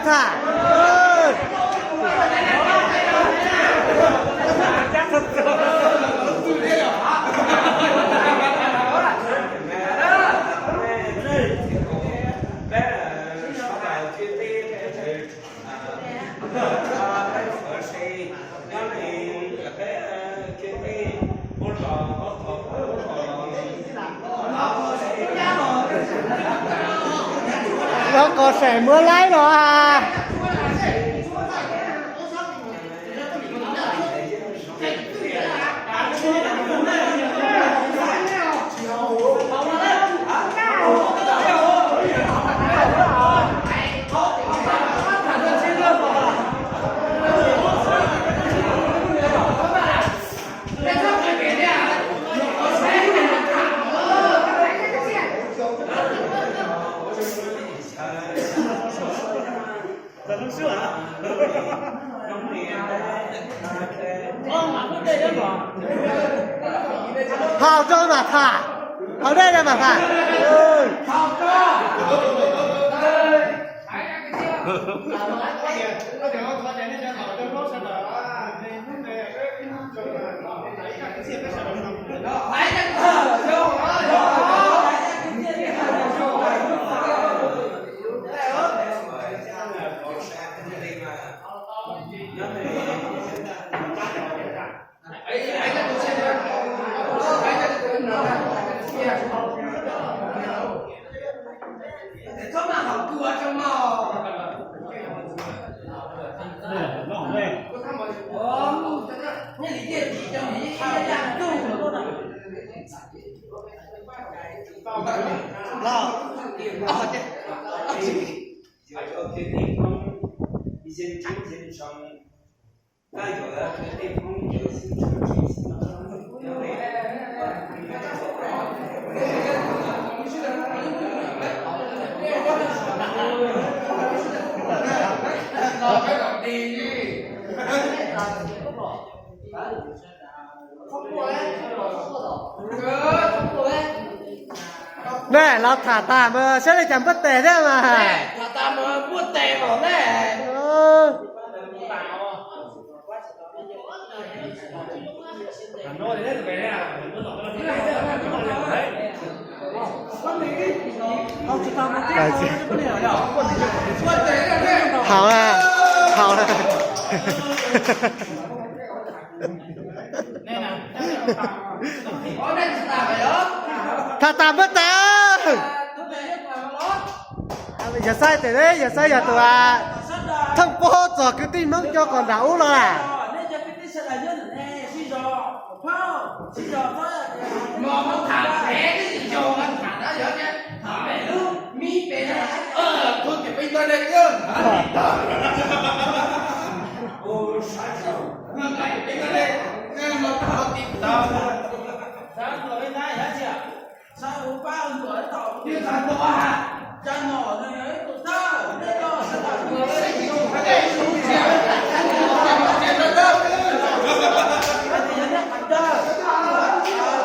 Tham. Los kom saim muab laib los as. Haus rau mam tham, haus dej rau mam tham. Nej los tham tas mas saib li cas npuaj tes thiab mas. Haus na, haus na. Tham tas npuaj tes. Yawg Xaib tes, yawg Xaib yog tus thooj paub txog kwv tij Hmoob cov kom nram ub los lawm.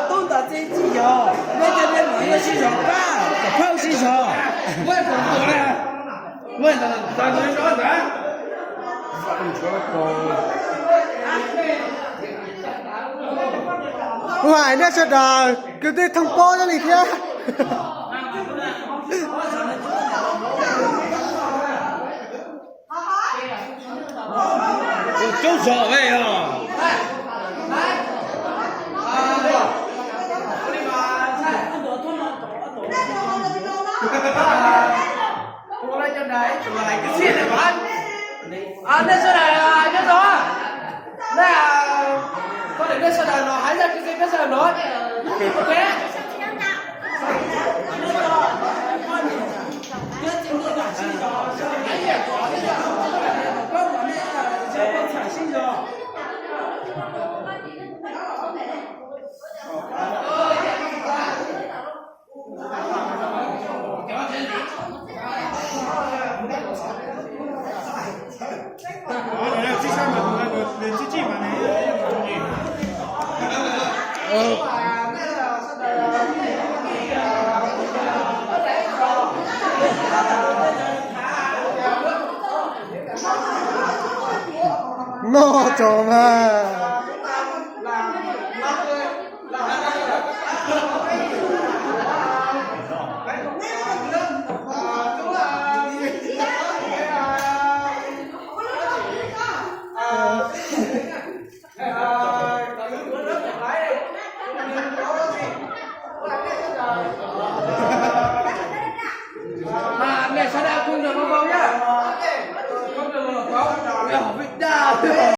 Tub ntawd txiv tsis yog, nej cov niag no yog sib zog pab, kom phauj sib zog. Ua hais nej sawv daws kwv tij thooj paub nyob li thiab. Coob zog os. Nej sawv daws nyob zoo, nej koj niam nej sawv daws los hais zaj kwv tij peb sawv daws los. Tso mas.